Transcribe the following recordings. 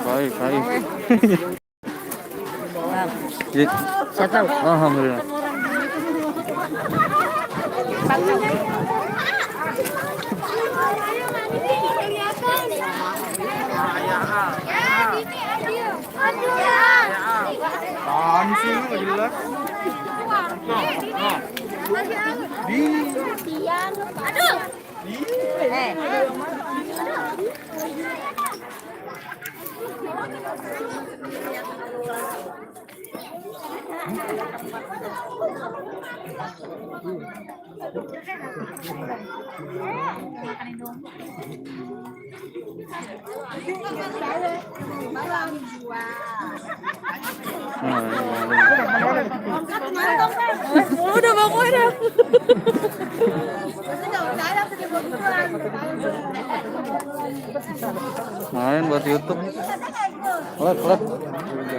Baik. Saya tahu. Alhamdulillah. Udah bangun dah. Main buat YouTube.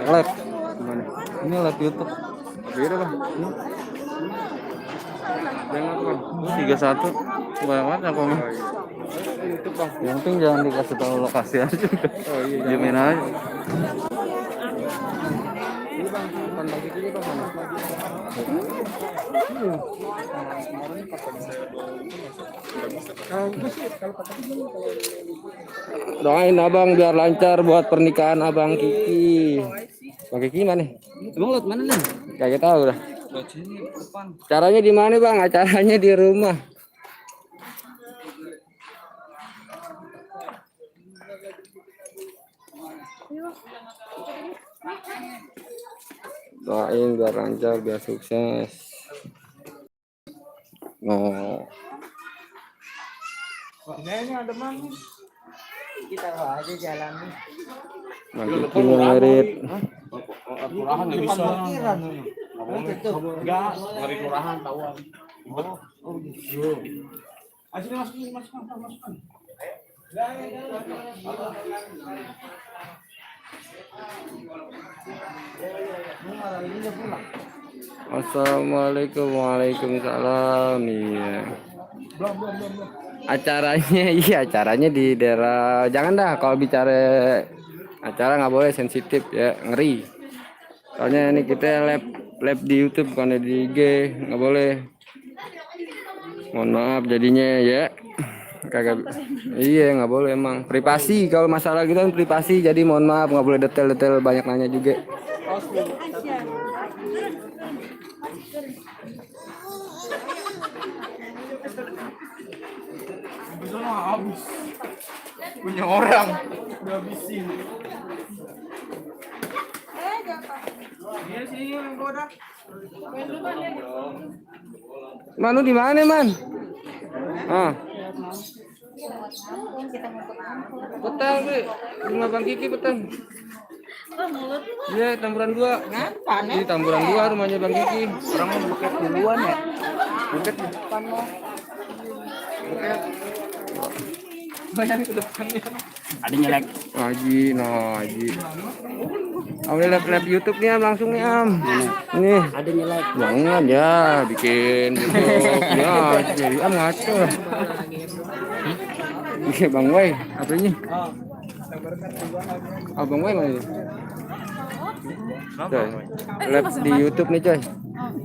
Live. Gimana? Ini live YouTube. Beda bang. Jangan bang. 31. Banyak banget aku mah. Yang penting jangan dikasih tahu lokasi aja. Oh iya. Jamin aja. Ini bang, pandang ini bang mana? Doain abang biar lancar buat pernikahan abang Kiki. Bang Kiki mana? Emang lot mana nih? Kagak tahu dah. Caranya di mana bang? Acaranya di rumah. Doain biar lancar, biar sukses. Oh. Ini ada mang. Kita aja jalan nih. Bagi merit. Kelurahan nggak bisa. Enggak, dari kelurahan tahuan. Oh gitu. Masukkan. Assalamualaikum, waalaikumsalam. Iya. Acaranya di daerah. Jangan dah kalau bicara acara nggak boleh, sensitif ya, ngeri. Soalnya ini kita live di YouTube bukan di IG, nggak boleh. Mohon maaf jadinya ya. Kagak. Iya nggak boleh emang. Privasi kalau masalah gitu kan privasi. Jadi mohon maaf nggak boleh detail banyak nanya juga. Habis punya orang udah habisin. Iya sih gua dah. Manu di mana man? Ah. Petang sih, rumah Bang Kiki petang. Iya, Tamburan 2. Di Tamburan 2 rumahnya Bang Kiki. Orang mau buket duluan ya. Buket di depan loh. Buket. Banyak ke depannya. Ada nyelek. Haji. Awalnya live YouTube nih Am, langsung nih Am. Nih. Ada nyelek. Jangan ya, bikin YouTube. Ya, jadi Am ngaco. Iya Bang Wai, apa ini? Abang Wai mana ini? Coy, live di YouTube nih coy.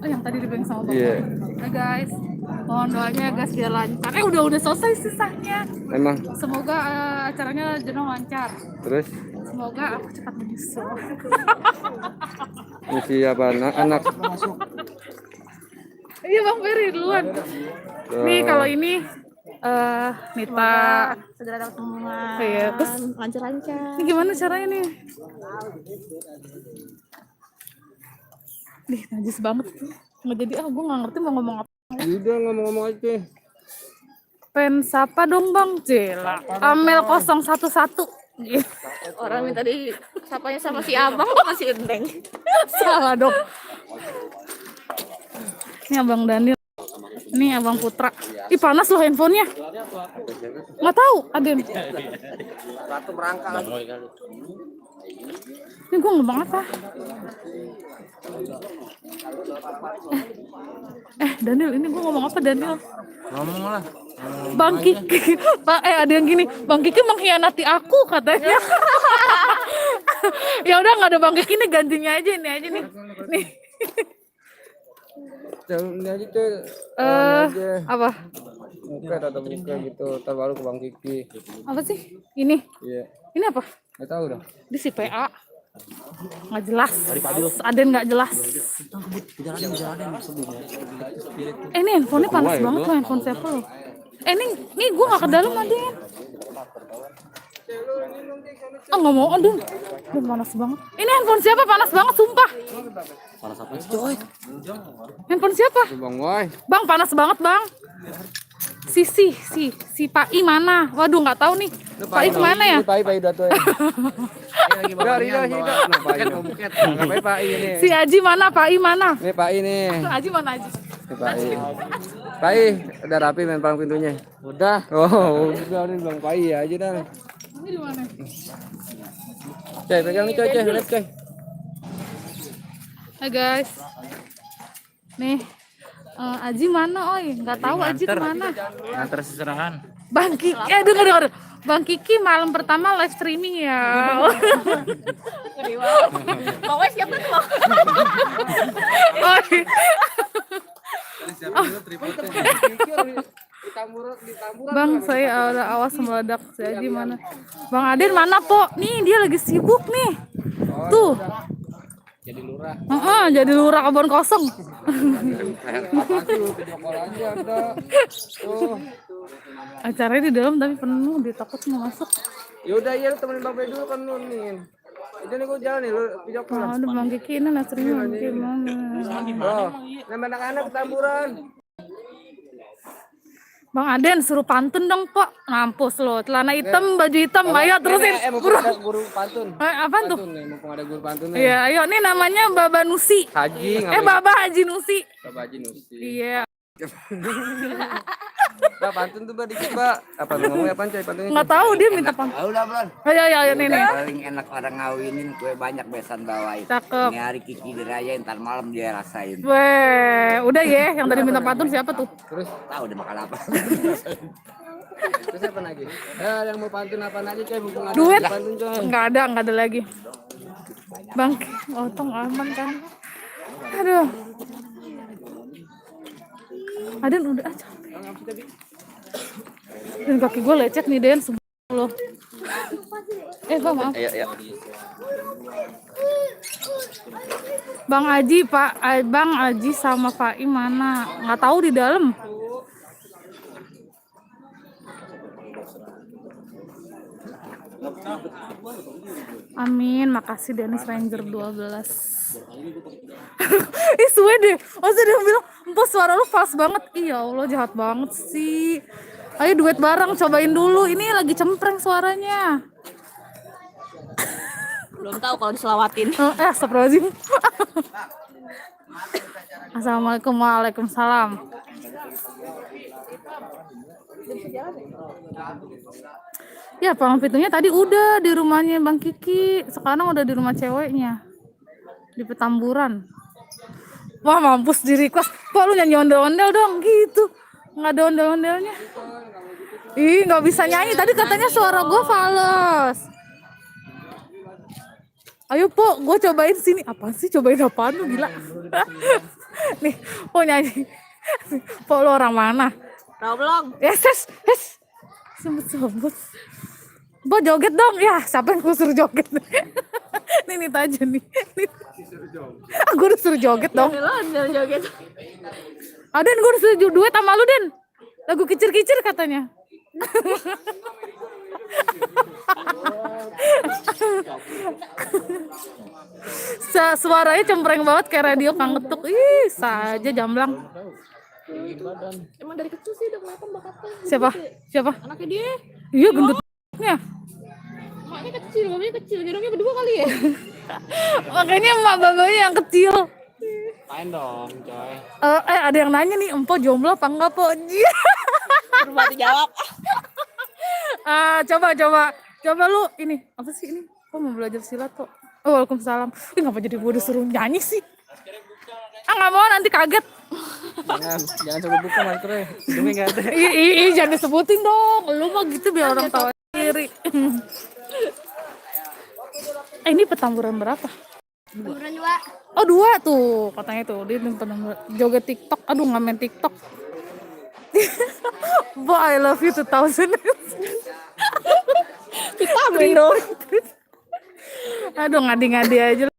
Oh, yang tadi dibilang sama Bang. Iya. Nah guys, mohon doanya ya guys biar lancar. Udah selesai sisanya. Emang. Semoga acaranya jenong lancar. Terus? Semoga aku cepat menyusul. Misi apa anak? Iya Bang Ferry duluan. Nih kalau ini Nita segera dapat pengumuman. Iya, terus Lancar-lancar. ini gimana caranya nih? Nih najis banget tuh. Nggak jadi gue nggak ngerti mau ngomong apa. Udah ngomong-ngomong aja. Pen siapa dong Bang Cela? Amel 011. Gitu. Orang minta di sapanya sama si abang kok masih enteng. Salah dong. Ini Abang Daniel. Ini Abang Putra. Ih panas loh handphonenya. Nggak tahu, Aden. Ratu merangkak. Ini gue ngomong apa? Daniel, ini gue ngomong apa Daniel? Ngomong lah. Bang Kiki, Pak, ada yang gini, Bang Kiki mengkhianati aku katanya. Ya udah nggak ada Bang Kiki nih, gantinya aja ini aja nih. Nih. Ini aja tuh. Apa? Buka atau buka gitu. Ntar baru ke Bang Kiki. Apa sih? Ini. Iya. Ini apa? Nggak tahu dah. Di si PA. Nggak jelas. Ada nggak jelas. Ini handphonenya panas banget loh, handphone siapa lo? Nih gue nggak ke dalam Aden. Nggak mau Aden. Aduh, panas banget. Ini handphone siapa? Panas banget sumpah. Panas apa sih, coy? Handphone siapa? Bang Boy. Bang panas banget bang. Si Pak I mana? Waduh nggak tahu nih. Pak I kemana ya? Pak I udah tuh. Lagi bawa buket. Ngapain Pak I ini? Si Aji mana? Pak I mana? Ini Pak I nih. Aji mana Aji? Ini Pak I. Pak I udah rapi main palang pintunya. Udah. Oh, udah nih Bang Pak I aja dah. Ini di mana? Coy, pegang nih coy, lihat coy. Hai guys. Nih. Aji mana oi? Nggak tahu Aji kemana. Antar seserahan. Bang Kiki, dengar. Bang Kiki malam pertama live streaming ya. Mau siapa tuh? Oi. Bang, saya udah awas meledak. Si Aji mana? Bang Aden mana po? Nih dia lagi sibuk nih. Tuh. Jadi lurah. Jadi lurah kebon kosong. Acaranya di dalam tapi penuh, dia takut mau masuk. Yaudah iya lu temenin Bang Bay dulu kan lu nih. Itu nih gua jalan nih lu pijak pulang. Ada Bang Kiki ini nasrinya Bang Kiki mana? Oh, nama anak-anak ketamburan. Bang Aden suruh pantun dong Pak. Mampus lo, celana hitam, baju hitam, ayo terusin. Mumpung ada guru pantun. Apaan tuh? Pantun nih, mumpung ada guru pantun nih. Iya, ayo nih namanya Baba Nusi. Haji ngapain? Baba Haji Nusi. Baba Haji Nusi. Iya. Mbak pantun tuh Mbak dikit Mbak. Apa lu ngomongnya apaan coy pantunnya? Nggak tahu dia minta pantun. Udah, Bron. Ayo nih nih. Paling enak orang ngawinin kue banyak besan bawain. Cakep. Ini hari Kiki dirayain, ntar malam dia rasain. Weh, udah ya. Yang tadi minta pantun siapa tuh? Terus Tahu udah makan apa. terus apa lagi? Yang mau pantun apa aja coy mumpung ada Duit. pantun coy. Nggak ada lagi. Bang, otong aman kan? Aduh. Aden udah capek. Dan kaki gue lecet nih Den, loh. Bang maaf. Ayo. Bang Aji, Bang Aji sama Pak I mana? Nggak tahu di dalam. Amin, makasih Dennis Ranger 12. Ih suwe deh, masa dia bilang, "Empo suara lu pas banget." Iya Allah jahat banget sih. Ayo duet bareng, cobain dulu. Ini lagi cempreng suaranya. Belum tahu kalau diselawatin. Astagfirullahaladzim. Assalamualaikum, waalaikumsalam. Ya palang pintunya tadi udah di rumahnya Bang Kiki, sekarang udah di rumah ceweknya di Petamburan. Wah mampus di request, kok lu nyanyi ondel-ondel dong gitu, nggak ada ondel-ondelnya. Ih nggak bisa nyanyi, tadi katanya suara gue fals. Ayo Po, gue cobain sini. Apaan sih, cobain apaan lu gila. Nih, Po nyanyi. Po lu orang mana? Tahu belum? Yes. Sebut. Po joget dong. Ya, siapa yang gue suruh joget? Nih aja nih. Gue udah suruh joget dong. Ondel joget. Aden, gue udah suruh duet sama lu, Den. Lagu kicir-kicir katanya. Suaranya cempreng banget kayak radio Kang Getuk. Ih, saja jamblang. Emang dari kecil sih udah kelihatan bakatnya. Siapa? Anaknya dia. Iya, gendutnya. Maknya kecil, babanya kecil. Gendongnya berdua kali ya. Makanya emak babanya yang kecil. Main dong, coy. Ada yang nanya nih, Empo jomblo apa enggak, Po? Berubah dijawab. Coba lu ini. Apa sih ini? Kok mau belajar silat kok? Oh, waalaikumsalam. Ih, ngapa jadi gue disuruh nyanyi sih? Ah, nggak mau, nanti kaget. Jangan coba buka maskernya. Hidungnya nggak ada. Jangan disebutin dong. Lu mah gitu biar orang tahu sendiri. Ini petamburan berapa? Tamburan 2. Oh, 2 tuh katanya tuh. Dia petamburan joget TikTok. Aduh, nggak main TikTok. Bo, I love you 2000. Vitamin dong. Aduh, ngadi-ngadi aja.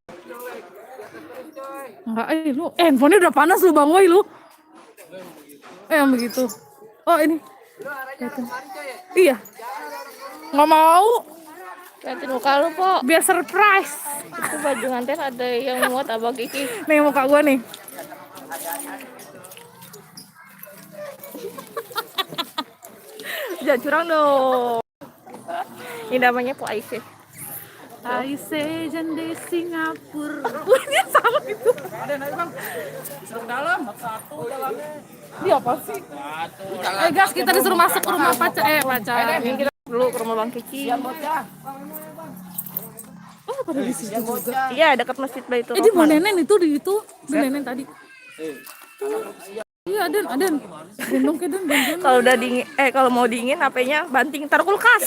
Enggak, lu handphonenya udah panas lu Bang Woi lu. Yang begitu. Oh, ini. Iya. Nggak mau. Liatin muka lu, Po. Biar surprise. Itu baju nganten ada yang muat Abang Kiki. Nih muka gua nih. Jangan curang dong. Ini namanya Po Aisyah. Aisyah di Singapura. Ini sama gitu. Ada naik bang. Serung dalam. Satu dalamnya. Dia apa sih? Guys, kita disuruh masuk ke rumah pacar. Pacar. Ini kita dulu ke rumah Bang Kiki. Oh, pada di situ juga. Iya, dekat Masjid Baitur Di Rahman. Nenen itu di itu. Si Nenen tadi. Iya, Aden. Gendong ke Den. Kalau udah dingin, kalau mau dingin HP-nya banting taruh kulkas.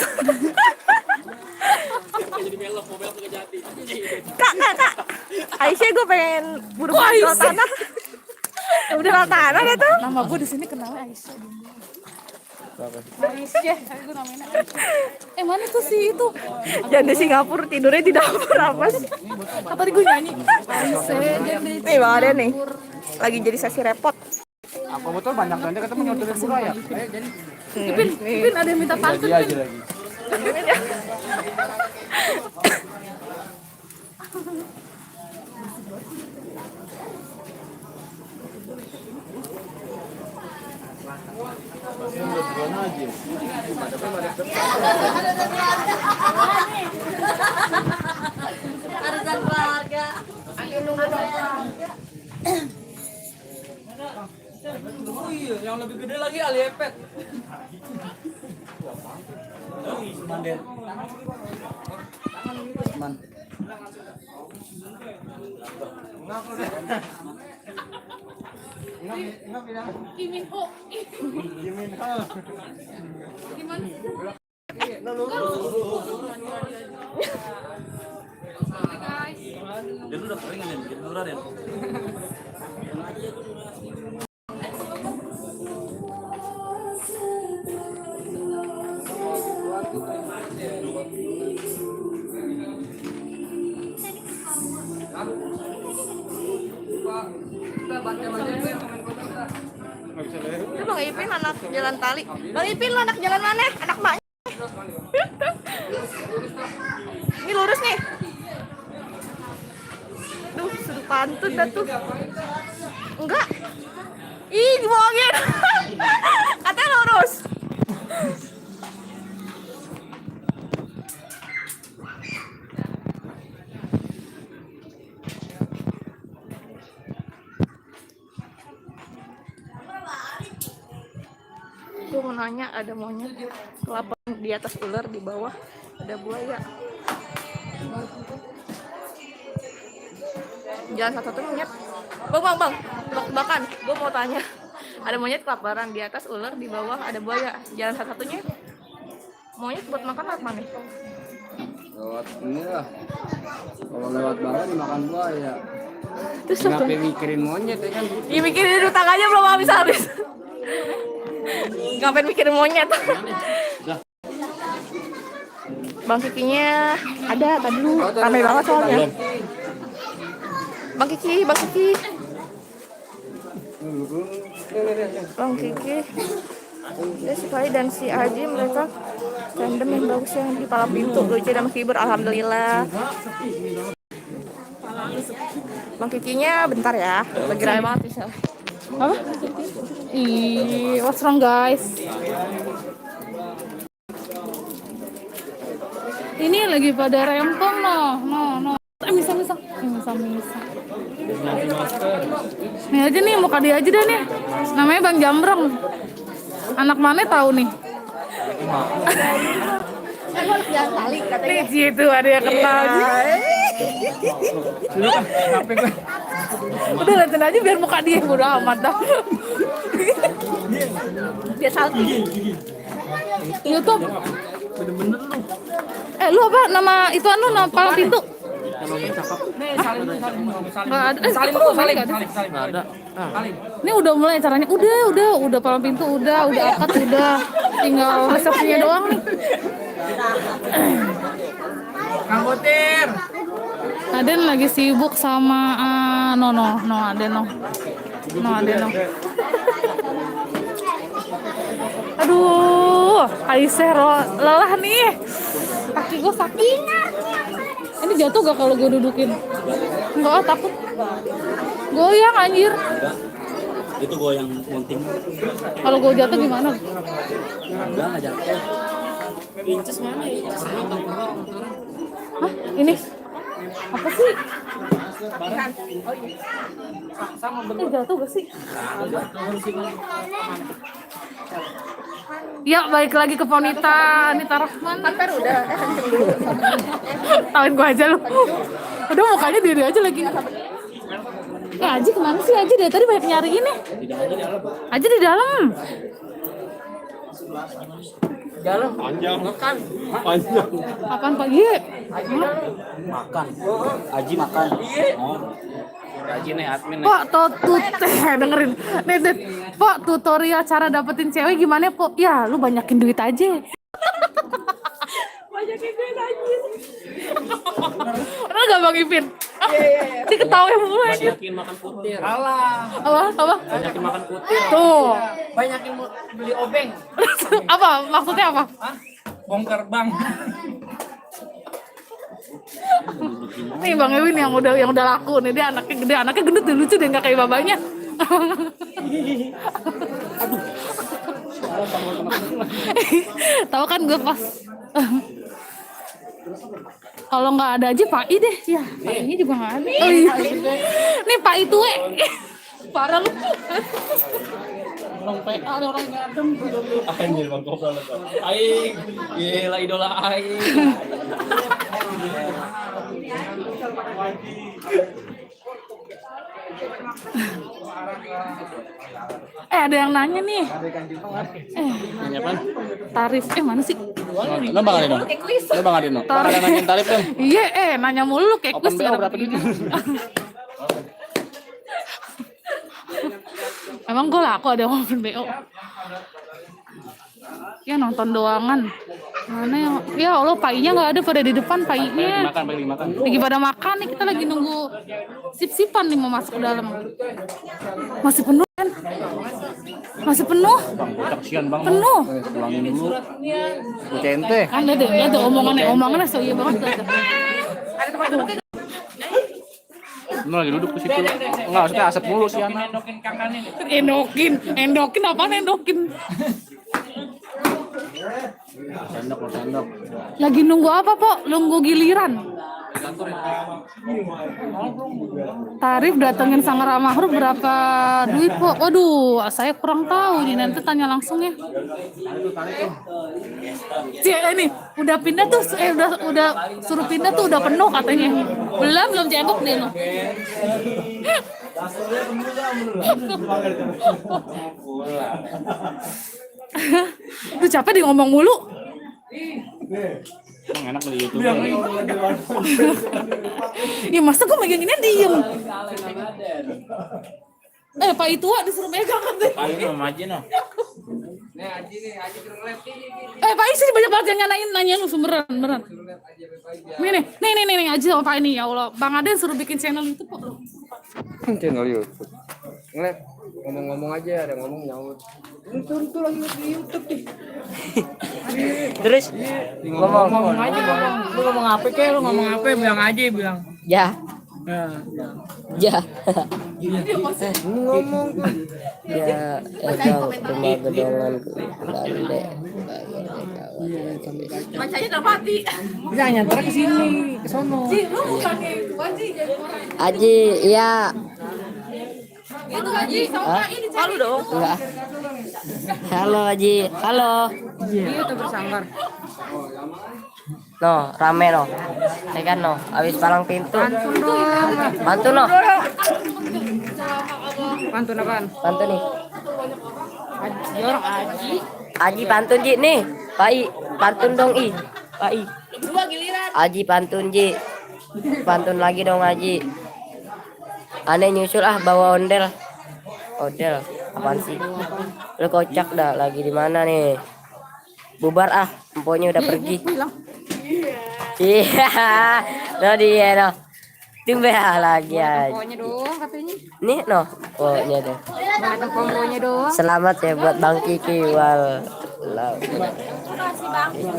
Kak. Aisyah gue pengen buru-buru jual tanah. Udah jual tanah deh tuh. Nama gue di sini kenalnya Aisyah. Aisyah, gue namanya Aisyah. Mana tuh si itu? Jangan di Singapura tidurnya di dapur apa sih? Tadi gue nyanyi. Aisyah jadi. Nih Bang Ade nih. Lagi jadi sesi repot. Apa betul banyak nanti ketemu nyodorin murah ya? Ayo jadi. Ipin ada yang minta pantun. Dia aja lagi. Yang lebih gede lagi Aliepet. Manden. Man. Imin Ho. Dia udah kering kan, jadi murah ya. Itu Bang Ipin anak jalan tali. Bang Ipin lo anak jalan mana? Anak mak. Ini lurus nih. Duh, suruh pantun dah tuh. Enggak. Ih, dibohongin. Katanya lurus. Gue mau nanya, ada monyet kelapa di atas ular, di bawah ada buaya. Jalan satu-satu monyet. Bang, tebak-tebakan. Gue mau tanya, ada monyet kelaparan, di atas ular, di bawah ada buaya. Jalan satu-satunya monyet buat makan apa nih? Lewat ini lah. Kalau lewat bawah dimakan buaya. Terus Ngapain mikirin monyet ya kan? Iya, mikirin utang aja belum habis-habis. Ngapain mikirin monyet? Bang Kikinya ada tadi dulu, ramai banget soalnya. Bang Kiki. Bang Kiki. Ya, sekali dan si Aji mereka tandem yang bagus yang di pala pintu, lucu dan menghibur, alhamdulillah. Bang Kikinya bentar ya, lagi ramai banget bisa. Apa? What's wrong guys? Ini lagi pada rempong no. Misal. Nih aja nih, muka dia aja dah nih. Namanya Bang Jambrong. Anak mana tahu nih? Jangan kali katanya. Nih itu ada yang kenal. Udah liatin aja biar muka dia bodo amat dah. Dia salting. YouTube. Lu apa nama itu nama palang pintu? Salim. Nggak ada. Ini udah mulai caranya. Udah palang pintu udah akad udah. Tinggal resepsinya doang nih. Kang Botir. Aden lagi sibuk sama Aden. Aduh, Aisyah lelah nih. Kaki gue sakit. Ini jatuh gak kalau gue dudukin? Enggak, takut. Goyang anjir. Itu goyang monting. Kalau gue jatuh gimana? Enggak jatuh. Inces mana ya? Hah? Ini? Apa sih? Ini jatuh gak sih? Ya, balik lagi ke Ponita Anita Rahman. Kan udah kenceng dulu. Tawain gue aja lu. Udah mukanya diri aja lagi. Aji kemana sih? Aji dari tadi banyak nyari ini. Aji di dalam. Dalam panjang. Makan. Panjang. Apaan Pak Ye? Makan. Aji makan. Oh. Aji nih admin nih. Pak, dengerin. Nih, Pak, tutorial cara dapetin cewek gimana, Pak? Ya, lu banyakin duit aja. Banyakin duit aja. Udah gak Bang Ipin? Dia ketawa mulu aja. Banyakin makan putir. Alah. Apa? Banyakin makan putir. Tuh. Banyakin beli obeng. Apa? Maksudnya apa? Hah? Bongkar bank. Nih Bang Ewin yang udah laku nih, dia anaknya gede, anaknya gendut dan lucu deh, nggak kayak babanya. Tahu kan gue pas kalau nggak ada aja Pak I deh, ya Pak I juga nggak ada. Oh iya, nih Pak I tuh, parah lu. Orang PA ada orang ngadem. Anjir bang goblok. Aing, gila idola aing. Ada yang nanya nih. Nanya apa? Tarif mana sih? Lo Bang Adino. Lo Bang Adino. Ada nanyain tarif kan? Iya, nanya mulu kayak Open kuis BO berapa duit? Emang gue laku ada yang open BO. Ya nonton doangan. Mana yang? Ya Allah, painya nggak ada pada di depan painya. Makan. Lagi pada makan nih, kita lagi nunggu sip-sipan nih mau masuk ke dalam. Masih penuh kan? Masih penuh? Bang, kasihan Bang. Penuh. Pulangin dulu. Cente. Kan ada omongannya so iya banget. Ada tempat duduknya. Lu lagi duduk di situ. Enggak, maksudnya asap mulu sih anak. Endokin apaan endokin? Sendok. Lagi nunggu apa, Pok? Nunggu giliran. Tarif datengin sang Ramahur berapa duit, Pok? Waduh, saya kurang tahu nih, nanti tanya langsung ya. Ini udah pindah tuh, udah suruh pindah tuh udah penuh katanya. Belum cebok dia loh. Lu capek dia ngomong mulu. Emang enak di YouTube. Ya masa gue megangin diem. Pak Itua disuruh megang kan deh. Paling sama Aji noh. Pak Isi banyak banget yang nanya lu beneran. Nih Aji sama Pak ini ya Allah. Bang Aden suruh bikin channel YouTube kok. Channel YouTube. Ngeliat ngomong-ngomong aja, ada ngomong nyaut. Itu lagi di YouTube nih. Terus Ngomong aja bang. lu ngomong apa kek? Lu ngomong apa? Bilang aja bilang. Ya. Ya. Ngomong. Ya, emang rumah gedongan Belanda. Bacanya dalam hati. Bisa nyantar ke sini, ke sono. Ji, lu bukan itu Aji jadi orang. Aji, ya. Itu Aji sama Pak ini Malu dong. Enggak. Halo Aji. Halo. Iya, itu bersanggar. No, rame no. Ya kan no. Habis palang pintu. Pantun dong. Pantun no. Pantun apaan? Pantun nih. Aji orang Aji. Aji pantun Ji nih. Pai, pantun dong I. Pai. Aji pantun Ji. Pantun lagi dong Aji. Aneh nyusul ah bawa ondel. Ondel. Apaan sih? Lu kocak dah lagi di mana nih? Bubar ah, emponya udah pergi. Iya. No dia no. Tumben lagi aja. Pokoknya doang katanya. Nih no. Pokoknya deh. Mana kombonya doang. Selamat ya buat Bang Kiki wal.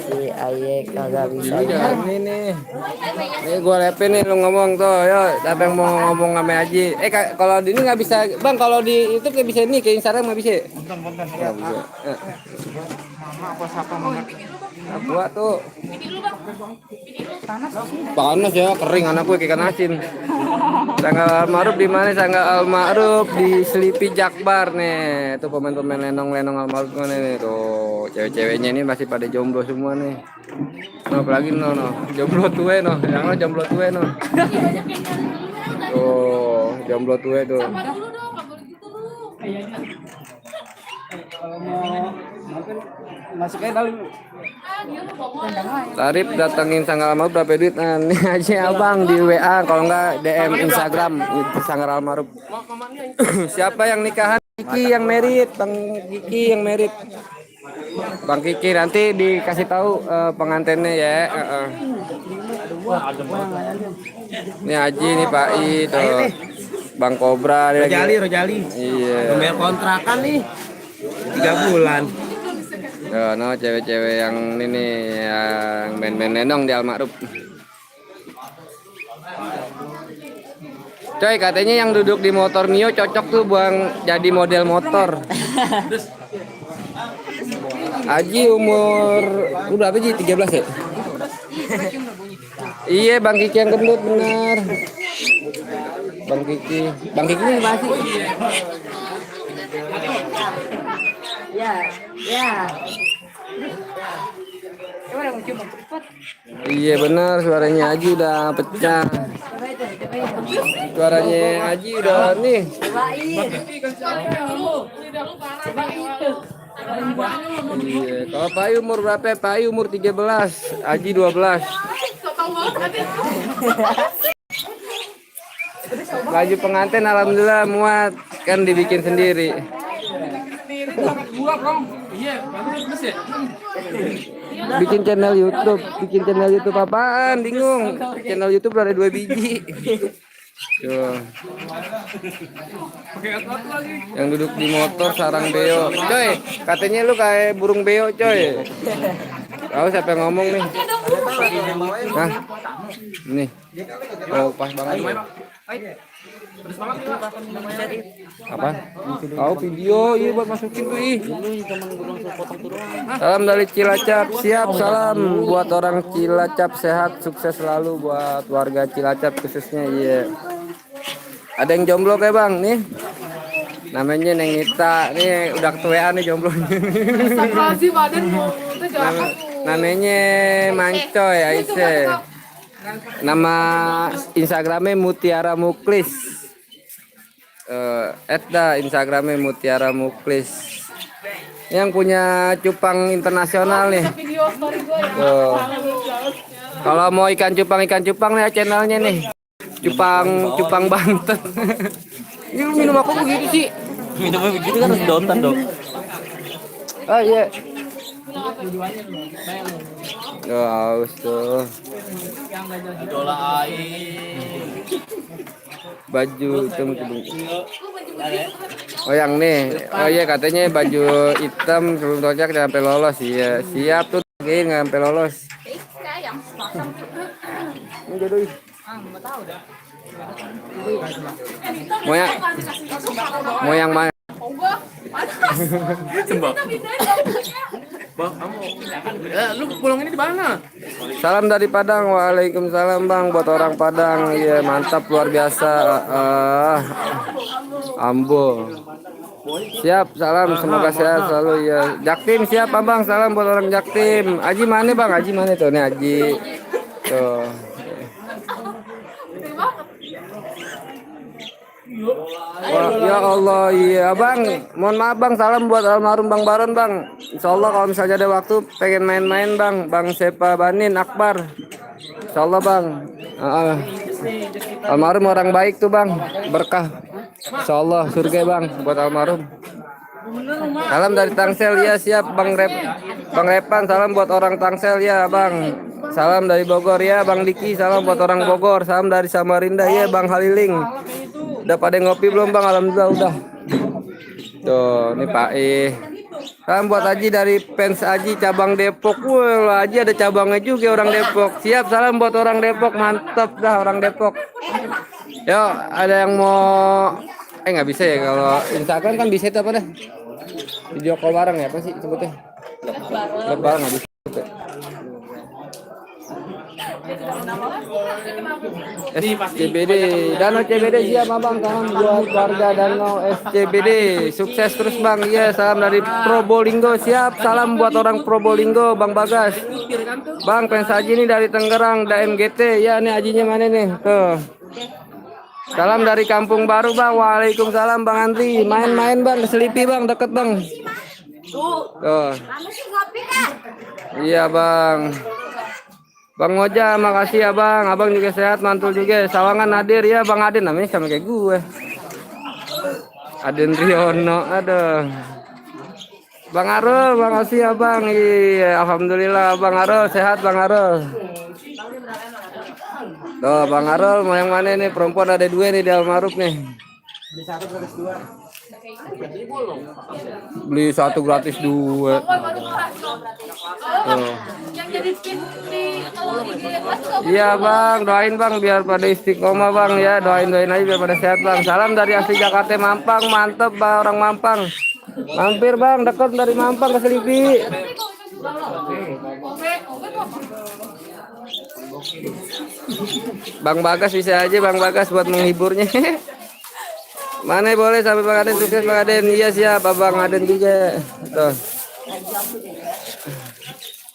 Si Aye kagak bisa. Ini nih. Ini gua lepin nih lu ngomong tuh. Yo, siapa yang mau ngomong sama Haji? Kalau di ini nggak bisa, Bang. Kalau di YouTube nggak bisa nih, ke Instagram nggak bisa. Nggak bisa. Mama apa siapa mama? Gua tuh. Panas ya, kering anak gue kayak ikan asin. Sanggal Almarhum di mana? Sanggal Almarhum di Sleepy Jakbar nih. Tuh pemain-pemain lenong-lenong Almarhum nih tuh. Cewek-ceweknya ini masih pada jomblo semua nih. No, apalagi no. Jomblo tuwe no. Yang no jomblo tuwe no. Tuh, jomblo tuwe tuh. Masih kayak dalam. Tarif datengin Sanggar Almarhum berapa duit? Nah, ini aja abang di WA, kalau enggak DM Instagram itu Sanggar Almarhum. Siapa yang nikahan? Kiki yang merit, Bang Kiki yang merit. Bang Kiki nanti dikasih tahu pengantinnya ya. Ini Haji nih Pak I tuh. Bang Kobra dia lagi. Rojali. Iya. Bayar kontrakan nih 3 bulan. No, cewek-cewek yang ini nih yang main-main lenong di Almarhum. Coy, katanya yang duduk di motor Mio cocok tuh buang jadi model motor. Haji umur udah apa sih 13 ya? Iya, Bang Kiki yang gendut benar. Bang Kiki ini masih. Ya. Iya benar, suaranya Haji udah pecah. Suaranya Haji udah nih. Iya, kalau Pai umur berapa? Pai umur 13, Haji 12. Baju pengantin alhamdulillah muat, kan dibikin sendiri. Bikin channel YouTube apaan? Bingung. Channel YouTube ada 2 biji. Tuh. Yang duduk di motor sarang beo. Coy, katanya lu kayak burung beo, coy. Tahu siapa yang ngomong nih? Hah? Nih. Oh, pas banget. Apa? Oh, video iya buat masukin tuh ih. Salam dari Cilacap, siap salam buat orang Cilacap, sehat sukses selalu buat warga Cilacap khususnya iya. Ada yang jomblo kayak Bang nih. Namanya Neng Ita, nih udah ketuaan nih jomblonya. Namanya Mancoy Aisyah. Nama Instagramnya Mutiara Muklis. Instagramnya Mutiara Muklis. Yang punya cupang internasional nih. Kalau mau ikan cupang nih channelnya nih. Cupang Banten. Ini lu minum apa begitu sih? Minumnya begitu kan harus downtan dong. Oh iya. Oh, haus tuh. Idola aing. Baju hitam tudung. Oh yang nih. Oh iya katanya baju hitam sebelum tojak jangan sampai lolos. Iya, siap tuh lagi nggak sampai lolos. Ini jodoh. Mau yang mana? Sembah. Bang, kamu lu pulang ini di mana? Salam dari Padang. Waalaikumsalam Bang buat orang Padang. Iya, mantap luar biasa. Ambo. Siap, salam. Semoga sehat selalu ya. Jaktim siap abang, salam buat orang Jaktim. Aji mana bang? Aji mana tuh? Nih Aji. Tuh. Wah, ya Allah, iya bang. Mohon maaf bang, salam buat almarhum Bang Baron bang. Insya Allah kalau misalnya ada waktu pengen main-main bang. Bang Sepa Banin Akbar. Insya Allah bang. Almarhum orang baik tuh bang, berkah. Insya Allah surga bang buat almarhum. Salam dari Tangsel ya siap Bang Repan salam buat orang Tangsel ya bang. Salam dari Bogor ya Bang Diki salam buat orang Bogor. Salam dari Samarinda ya Bang Haliling. Udah pada ngopi belum bang? Alhamdulillah udah. Tuh ini Pak salam buat Aji dari fans Aji cabang Depok. Wah Aji ada cabangnya juga orang Depok. Siap salam buat orang Depok mantep dah orang Depok. Yo ada yang mau nggak bisa ya kalau Instagram kan bisa itu apa dah? Video call bareng ya apa sih sebutnya? Live bareng nggak bisa. SCBD Danau CBD siap abang salam buat warga Danau SCBD sukses terus bang iya salam dari Probolinggo siap salam buat orang Probolinggo Bang Bagas bang fans Aji ini dari Tangerang DMGT ya nih Ajinya mana nih tuh salam dari Kampung Baru bang waalaikumsalam Bang Andri main-main bang ke Selipi bang deket bang tuh iya bang Bang Oja, makasih ya bang. Abang juga sehat, mantul juga. Sawangan hadir ya bang Aden, namanya sama kayak gue. Aden Riono, aduh. Bang Arul, makasih ya bang. Iya, alhamdulillah bang Arul sehat bang Arul. Tuh bang Arul mau yang mana nih? Perempuan ada dua nih di almarhum nih. Beli satu gratis dua. Tuh. Iya bang, doain bang biar pada istiqomah bang ya, doain aja biar pada sehat bang. Salam dari asli Jakarta Mampang, mantep bang orang Mampang. Mampir bang, dekat dari Mampang ke Selipi. Bang Bagas bisa aja bang Bagas buat menghiburnya. Mana boleh sampai Bang Aden sukses Bang Aden. Iya siap Bang Aden juga. Tuh.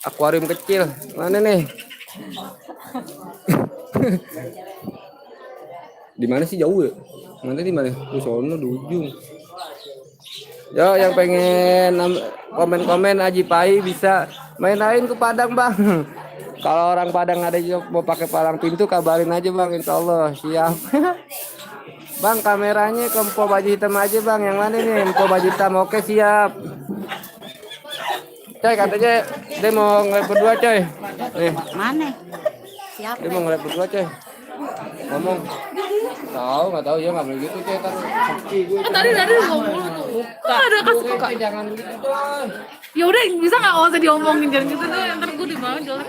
Akuarium kecil. Mana nih? Di mana sih jauh ya? Nanti di mana? Di sono di ujung. Yo yang pengen komen-komen Aji Pai bisa main-main ke Padang bang. Kalau orang Padang ada juga mau pakai palang pintu kabarin aja bang. Insya Allah siap. Bang kameranya ke Empo baju hitam aja bang. Yang mana nih Empo baju hitam? Oke siap. Coy katanya dia mau ngeliat berdua coy. Nih. Mana? Siapa? Dia mau ngeliat berdua coy. Ngomong. Nggak tahu ya nggak boleh gitu coy. Tadi ngomong tuh. Ada kasih buka. Jangan gitu coy. Ya udah bisa nggak usah diomongin jangan gitu deh. Ntar gue dibilang jelek.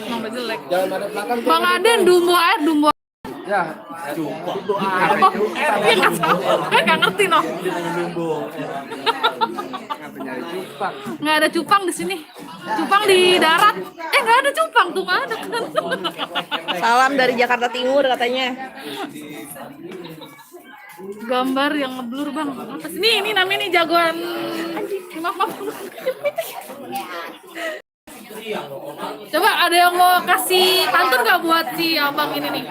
Nambah jelek. Jangan ada belakang. Bang Aden dumbo. Ya. Oh, dia nggak tahu. Nggak ngerti noh. Nggak ada cupang di sini. Cupang di darat. Nggak ada cupang tuh nggak ada kan. Salam dari Jakarta Timur katanya. Gambar yang ngeblur bang. Apa sih? Ini namanya nih jagoan. Maaf. Coba ada yang mau kasih pantun nggak buat si abang ini nih?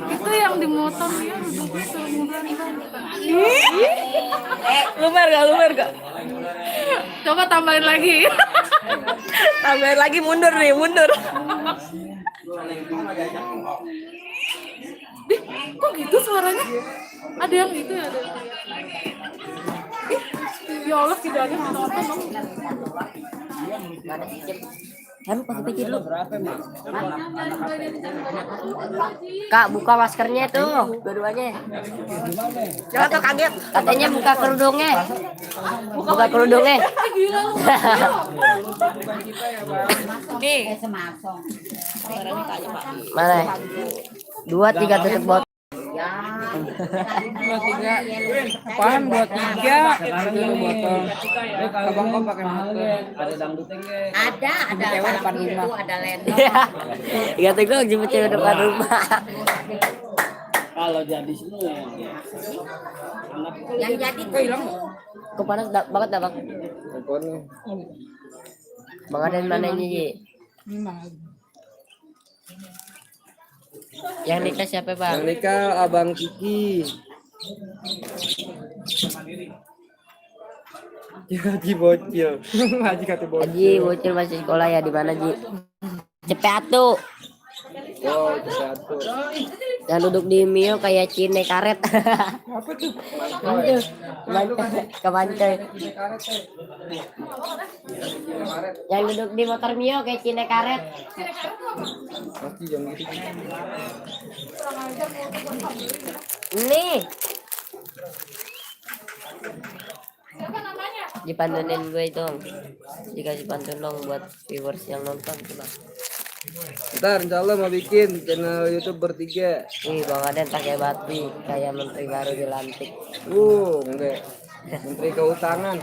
Itu yang di motor ya, Lumer gak? Coba tambahin lagi. Tambahin lagi mundur. Dih, kok gitu suaranya? Ada yang gitu ya? Ya Allah tidak ada yang nonton dong. Kamu pakai pikir lu. Kak, buka maskernya tuh, dua-duanya. Jangan tuh kaget. Katanya buka kerudungnya. Buka kerudungnya. Nih. Mana? 2-3 tutup botol. Apaan 2-3? Abang kok pakai masker? Ada dangdutnya nggak? Ada depan rumah. Ada lendong. Iya, gue jemput cewek depan rumah. Kalau jadi semua ya. Yang jadi tuh hilang. Kok panas banget dah bang. Handphone. Bang ada mana ini Ji? Yang nikah siapa bang? Yang nikah Abang Kiki. Haji bocil. Haji kata bocil. Haji bocil masih sekolah ya, di mana Ji? Cepatu. Oh, itu satu. Yang duduk di Mio kayak cine karet. Apa tuh? Kemancoy. Yang duduk di motor Mio kayak cine karet. Pasti jam gitu. Nih. Dipantunin gue itu. Dikasih pantun dong buat viewers yang nonton coba. Ntar insya Allah mau bikin channel YouTube bertiga. Wih, Bang Aden pakai batik kayak menteri baru dilantik. Enggak. Menteri Keutangan.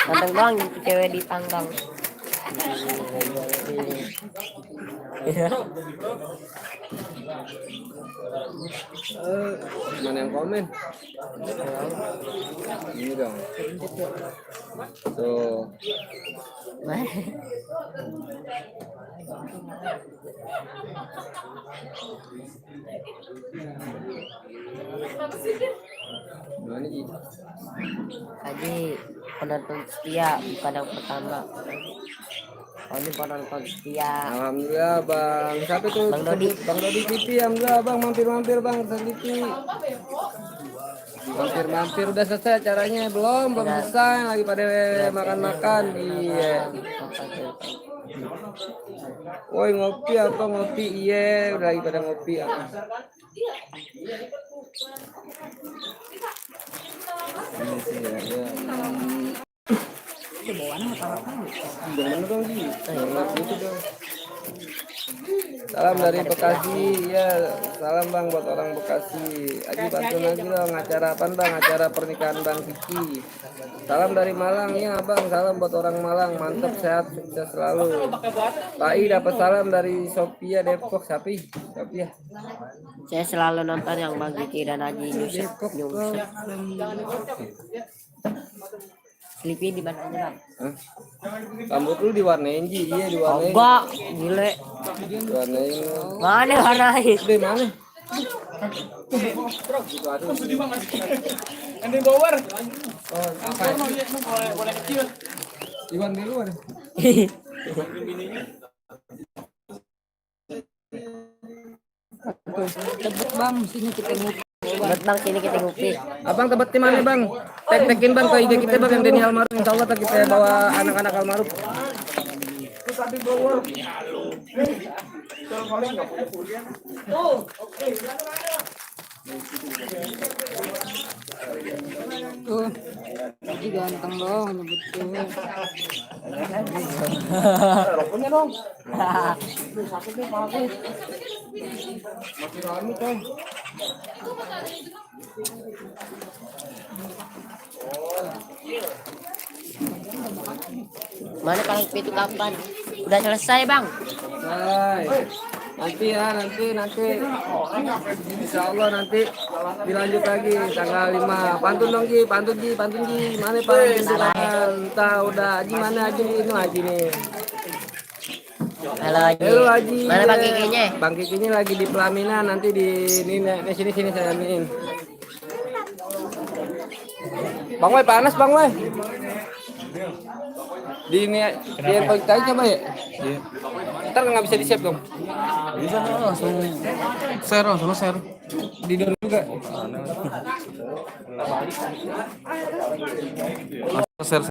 Nonton bang, cewek di tanggang. Mana yang komen? Ini dong. Tuh. Mana Ji? Haji penonton setia bukan yang pertama. Oh, ini penonton setia. Alhamdulillah bang. Siapa tuh? Bang Dodi. Bang Dodi TV. Alhamdulillah bang. Mampir-mampir bang. TV. Mampir-mampir udah selesai acaranya belum selesai lagi pada makan-makan. Iya. Woi ngopi apa ngopi? Iya udah lagi pada ngopi apa? Ini sih ya. Jangan dong Ji. Gitu dong. Salam dari Bekasi ya, salam bang buat orang Bekasi. Aji bantu lagi dong acara apa bang? Acara pernikahan Bang Kiki. Salam dari Malang ya bang, salam buat orang Malang, mantap sehat sukses selalu. Pak I dapat salam dari Sophia Depok, Sapi. Sophia. Saya selalu nonton yang Bang Kiki dan Haji Yusuf. Sleepy di mana aja bang? Hah? Rambut lu diwarnain Ji, iya diwarnain. Enggak, gile. Diwarnain. Mana warnain? Di mana? Ini Bauer. Oh, apa? Iwan di luar. Tebet bang, sini kita ngupi. Buat bang sini kita ngopi. Abang tebet di mana bang? Tek-tekin bang ke IG kita bang yang Denny Almarhum. Insya Allah kita bawa anak-anak almarhum. Tuh, Haji ganteng dong nyebut cewek. Rokoknya dong. Masih rame kan? Mana paling itu kapan? Udah selesai bang. Nanti ya, nanti Insya Allah nanti dilanjut lagi tanggal 5. Pantun dong Ji, pantun Ji. Mana Pak? Entah udah Haji mana Haji ini Haji nih. Halo Haji. Halo Haji. Mana Bang Kikinya? Bang Kikinya lagi di pelaminan, nanti di sini saya aminin. Bang Wai panas Bang Wai. Di ini di handphone kita aja coba ya. Iya. Ntar nggak bisa di save dong. Bisa langsung share. Di down juga. Share